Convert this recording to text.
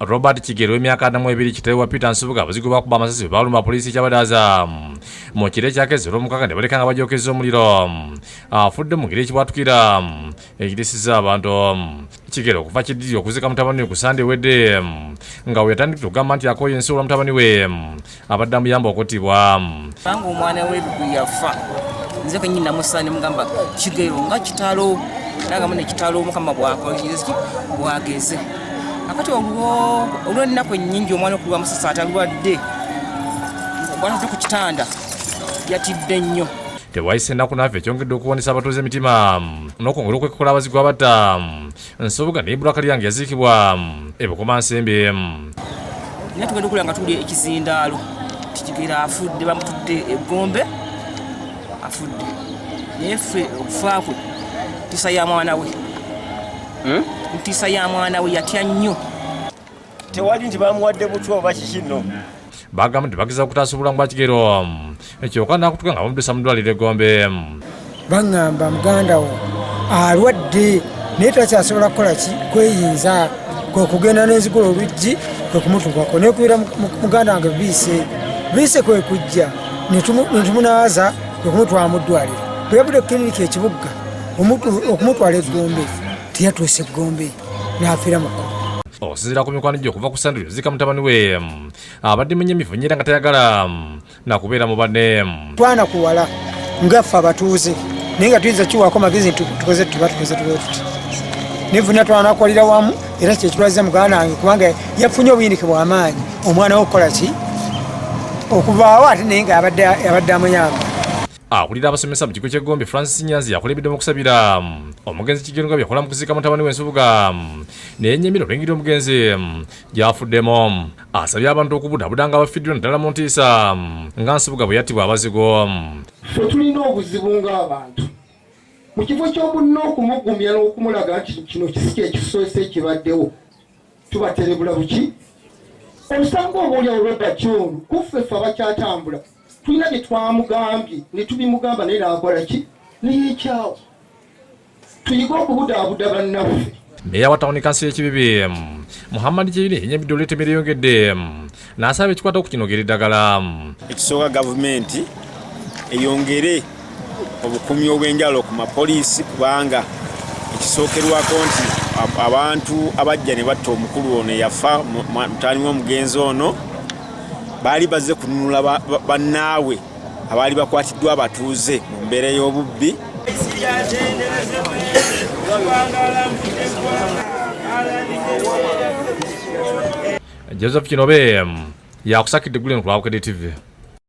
Robert Kigero w'emyaka 42 kitaawe wa Peter Nsubuga abazigu bakuba amasasi bwe baalumba poliisi kyabadaaza mu kiro ekyakeze olw'omukaaga ne baleka nga bagyokeza omuliro. Afudde mu ngeri ekibwatukira ekitiisizza abantu. Kigero okuva kiddiri okuziika mutabani we ku Ssande ewedde nga we yatandikira okugamba nti akooye ensi olwa mutabani we abadde amuyamba okuttibwa. Kubanga omwana we bwe yafa nze kenyini namusaa ne mugamba Kigero nga kitalo nagamu ne kitalo Mukama bwakoze bwageze akati olw'ennaku ennyingi omwana okulwa musasa atalwadde bwatadde ku kitanda yatidde nnyo. Tewayise ennaku naafe ekyongedde okuwonesa abatuuze emitima n'okwongera okwekokola abazigu abatta Nsubuga naye Ibra Kalyange yaziikibwa e Bukomansimbi. Naye tugenda okulaba nga tuli ekizindaalo tikigera afudde bamutudde eggombe afudde naye ffe okufa kwe ntiisa ya mwana we ntiisa ya mwana we yatya nnyo. Tewali nti bamuwadde butwa oba kiki no. Bagamba nti bageza okutaasa obulamu bwa Kigero kyokka n'akutuka nga bamuddusa mu ddwaliro e Gombe. Baŋŋamba muganda wo alwadde naye takyasobola kukola ki kweyinza kwe kugenda n'enzigula oluggi kwe kumutuukako nekubira muganda wange biise biise kwe kujja ne tumunaaza kwe kumutwala mu ddwaliro. Bwe yavudde ku kiriniki e Kibuga okumutwala e Gombe teyatuuse Gombe n'afiira mu kkubo. Okusinziira ku mikwano gye okuva ku Ssande yaziika mutabani we abadde munyamivu nnyo era nga tayagala nakubeera mu banne. Twanakuwala nga ffe abatuuze naye nga tuyinza kiwaako magezi nti tukoze tuba tukoze tube tuti naye fenna twanakuwalira wamu era kyekitwaziza muganda wange kubanga yafunye obuyinike bw'amaanyi omwana we okukola ki okuvaawo ate naye nga abadde amuyamba. Akulira abasomesa mu kigo ky'e Gombe Francis Nyanzi yakulembeddemu okusabira omugenzi Kigero nga byakola mu kuziika mutabani we Nsubuga naye yennyamira olw'engeri omugenzi gy'afuddemu. Asabye abantu okubudaabuda nga abafiiriddwa naddala mu ntiisa nga Nsubuga bwe yattibwa abazigu. Ffe tulina obuzibu ng'abantu mu kifo ky'obunna okumugumya n'okumulaga nti kino si kye kisoose ekibaddewo tubaterebula buki osanga oba oli awo Robert ono kuffe ffe abakyatambula tulina bye twamugambye ne tubimugamba naye n'akola ki neyekyawo tuyige okubudaabuda bannaffe. Meeya wa tawuni kanso y'e Kibibi Muhammad Kyeyune yenyamidde olw'ettemu eryeyongedde n'asaba ekikwata okukinogera eddagala. Ekisooka gavumenti eyongere obukuumi obw'enjawulo ku mapoliisi kubanga ekisookerwako nti abantu abajja ne batta omukulu ono eyafa mutaani w'omugenzi ono baali bazze kununula bannaabwe abaali bakwatiddwa abatuuze mu mbeera y'obubbi. Joseph Kinobe yakusakidde eggulire ku lwa Bukedde TV.